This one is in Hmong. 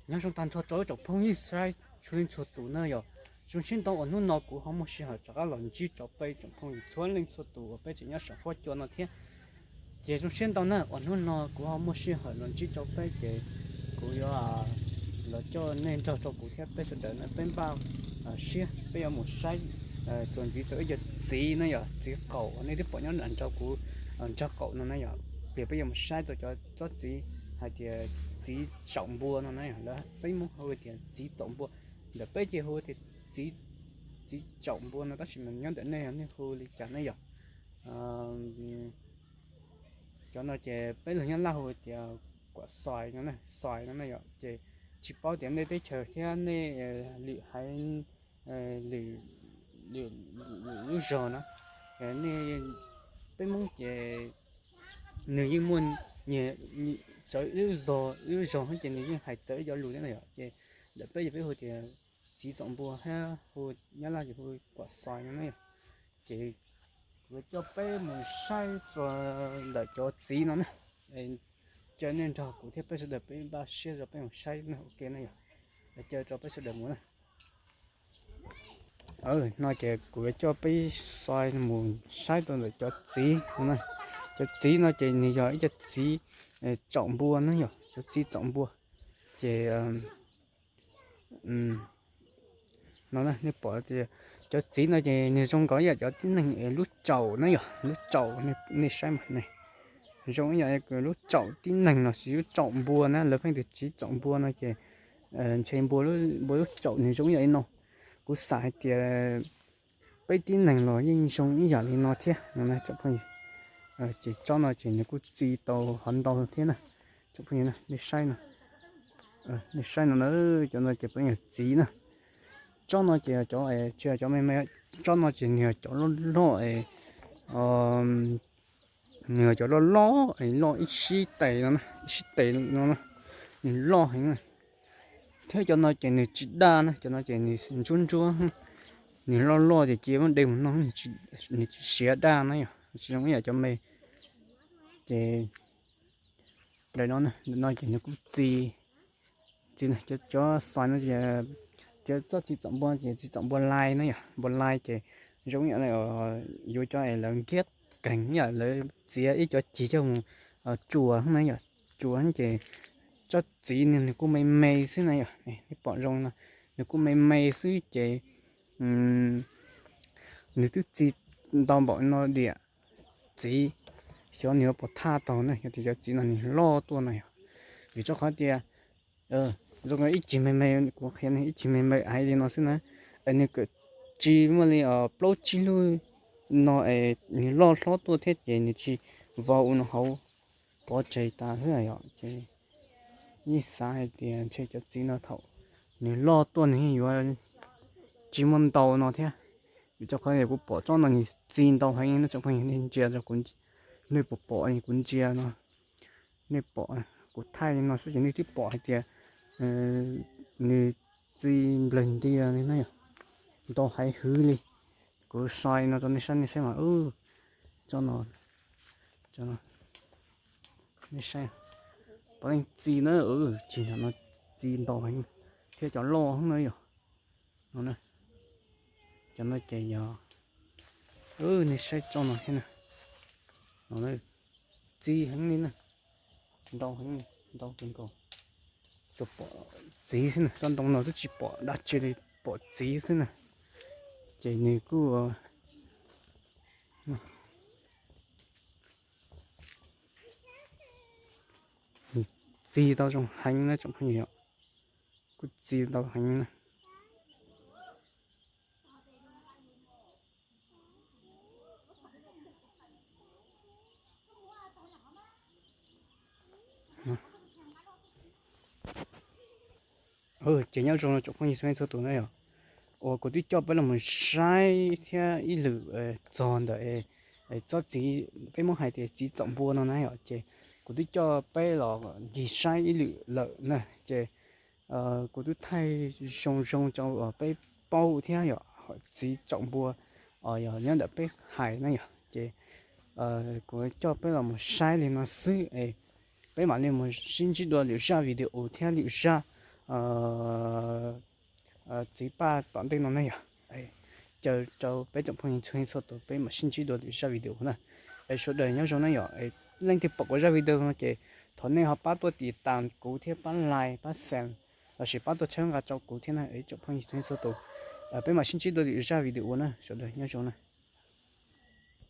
Nyob zoo tag nrho rau ib tsoom phooj ywg saib txhua leej txhua tus na yom. Zoo siab ntau uas hnub no kuv ho muaj sij hawm rov qab los ntsib rau peb tsoom phooj ywg txhua leej txhua tus uas peb tseem nyob saum huab cua no thiab. Ces zoo siab ntau na uas hnub no kuv ho muaj sij hawm los ntsib rau peb ces kuv yuav los coj nej nrog rau kuv thiab peb sawv daws na peb npaj siab peb yuav mus saib txuas ntxiv txog ib co txiv na yom, txiv qaum nej twb pom nyob nram nraud kuv nraug qaum no na yom. Ces peb yuav mus saib txog cov tsob txiv hais tias txiv tsaum npua no na yom, lawv peb Hmoob hu tias txiv tsaum npua, ntawm peb ces hu tias txiv, txiv tsaum npua no tab sis mas nyob ntawm nej nej hu li cas ne yom. Cov no ces peb lus Nyab Laj hu tias kuam xois no, xois no na yom. Ces tsis paub tias nej teb chaws thiab nej lwm haiv, lwm, lwm lub zos na, nej, peb Hmoob ces nws yeej muaj nyias txawv ib lub zos, ib lub zos ces nws yeej hais txawv ib co lus thiab na yom. Ces ntawm peb ces peb hu tias txiv tsaum npua thiab hu Nyab Laj ces hu kuam xois no na yom. Ces kuv coj peb mus saib txog ntawm cov txiv no na. Caw nej nrog kuv thiab peb sawv daws peb npaj siab rau peb mus saib na, ok na yom. Caw rau peb sawv daws mus na. No ces kuv coj peb sawv daws mus saib tau ntawm cov txiv no na. Cov txiv no ces nws yog ib co txiv tsaum npua na yom, cov txiv tsaum npua. Ces no nej pom tias cov txiv no ces nws zoo nkaus ib yam cov tib neeg lub tsaum na yom, lub tsaum, nej saib mas ne, zoo ib yam lub tsaum tib neeg los sis lub tsaum npua na, lawv pheej tias txiv tsaum npua no ces ntshe npua, npua lub tsaum nws zoo ib yam li no. Kuv xav hais tias peb tib neeg los yeej zoo ib yam li no thiab no na tsoom phooj ywg. Ces tsob no ces nws kuj txi tau hov ntau thiab na tsoom phooj ywg, nej saib no, nej saib no na, cov no ces peb yog txiv na. Tsob no ces cov, tsis yog cov me me, tsob no ces nws yog cov loj loj, nws yog cov loj loj, loj ib sib tes no, ib sib tes no, nws loj heev na. Thiab cov no ces nws tsis daj na, cov no ces nws ntsuab ntsuab, nws loj loj ces cia muab de mus noj, nws tsis siav daj na yom, tsis zoo ib yam cov me. Ces ntawm no, ntawm no ces nws kuj txi, txi, cov xois no ces, cov tsob txiv txaum npua ces txiv txaum npua lai na yom, npua lai ces zoo ib yam li yuav cov es lawv nkiab keeg ib yam lawv txiav ib co cig coj mus tsuas na yom, tsuas ces tsob txiv nws kuj me me xwb na yom, nej pom zoo no, nws kuj me me xwb ces nws twb txi ntau npaum no diam, txiv, xyov nws yuav puas thaj tau na yog tias cov txiv no nws loj tuaj na yom. Vim rau qhov tias zoo li ib cig me me, kuv qhia nej ib cig me me hais li no xwb na, es nws kawm tsis muaj li plaub tsib lub no es nws loj hlob tuaj thiab ces nws tsis vau ua nws hauv pov tseg tas xwb yom. Ces yeej xav hais tias ntshe cov txiv no thaum nws loj tuaj nws yeej yuav tsis muaj ntau no thiab. Vim rau qhov kuv pom tsob no nws txi ntau heev no tsoom phooj ywg, nej ntsia rau kuv, nej puas pom kuv ntsia no, nej pom kuv thaij no xwb ces nej twb pom hais tias nws txi nplawg ntias li na yom, ntau heev hwv li. Kuv sai no rau nej saib, nej saib mas, tsob no, nej saib, puav leej txi na, cig no txi ntau heev thiab cov loj heev na yom. No, cov no ces yog, nej saib tsob no thiab na, no txi heev li na, ntau heev, ntau kawg nkaus. Tsuas pom txiv xwb na, tsob ntoo no twb tsis pom dab tsi li, pom txiv xwb na. Ces nws kuj txi tau zoo heev na tsoom phooj ywg, kuj txi tau heev na. Ces nyob zoo tsoom phooj ywg txhua leej txhua tus na yom, uas kuv twb coj peb los mus saib thiab ib lwm txog ntawm tsob txiv peb muab hais tias txiv txaum npua no na yom, ces kuv twb coj peb los ncig saib ib lwm lawm na, ces kuv twb thaij zoo zoo rau peb paub thiab yom, hom txiv tsaum npua os yog nyob ntawm peb hais na yom, ces kuv coj peb los mus saib li no xwb es peb mam li mus sib ntsib dua lwm zaj video thiab lwm zaj txiv Paj tom ntej no ne yom. Caw rau peb tsoom phooj ywg txhua leej txhua tus, peb mam sib ntsib dua lwm zaj video na. Es sawv daws nyob zoo na yom. Leej twg pom kuv zaj video no ces thov nej ho pab tuaj tiv tas kuv thiab pab like pab share lossis pab tuaj txhawb nqa rau kuv thiab na tsoom phooj ywg txhua leej txhua tus. Peb mam sib ntsib dua lwm zaj video ua na, sawv daws nyob zoo na.